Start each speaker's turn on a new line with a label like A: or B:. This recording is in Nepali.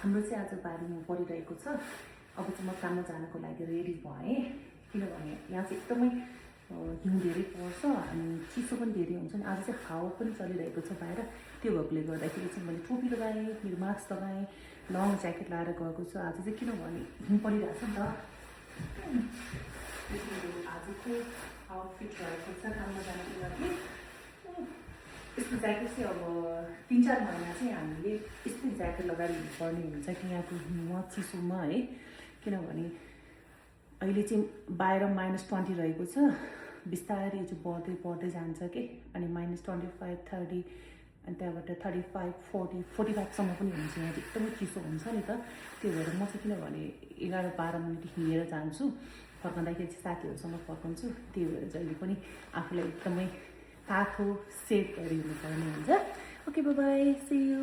A: हाम्रो चाहिँ आज बारीमा परिरहेको छ। अब चाहिँ म काममा जानको लागि रेडी भएँ, किनभने यहाँ चाहिँ एकदमै हिउँ धेरै पर्छ अनि चिसो पनि धेरै हुन्छ नि। आज चाहिँ हावा पनि चलिरहेको छ बाहिर, त्यो भएकोले गर्दाखेरि चाहिँ मैले टोपी लगाएँ, मेरो मास्क लगाएँ, लङ ज्याकेट लगाएर गएको छु। आज चाहिँ किनभने हिउँ परिरहेको छ नि त, आजको आउटफिट रहेको छ काममा जानको लागि। यस्तो ज्याकेट चाहिँ अब 3-4 महिना चाहिँ हामीले यस्तो ज्याकेट लगाएर हिँड्नुपर्ने हुन्छ कि यहाँको हिउँमा चिसोमा है, किनभने अहिले चाहिँ बाहिर -20 रहेको छ। बिस्तारै चाहिँ बढ्दै जान्छ कि, अनि -25, 30 अनि त्यहाँबाट 35, 40, 45सम्म पनि हुन्छ। यहाँ चाहिँ एकदमै चिसो हुन्छ नि त। त्यो भएर म चाहिँ किनभने 11-12 मिनट हिँडेर जान्छु, फर्कँदाखेरि चाहिँ साथीहरूसँग फर्कन्छु। त्यही भएर जहिले पनि आफूलाई एकदमै तातो सेट गरी हिँड्नुपर्ने हुन्छ। Okay, bye bye, see you.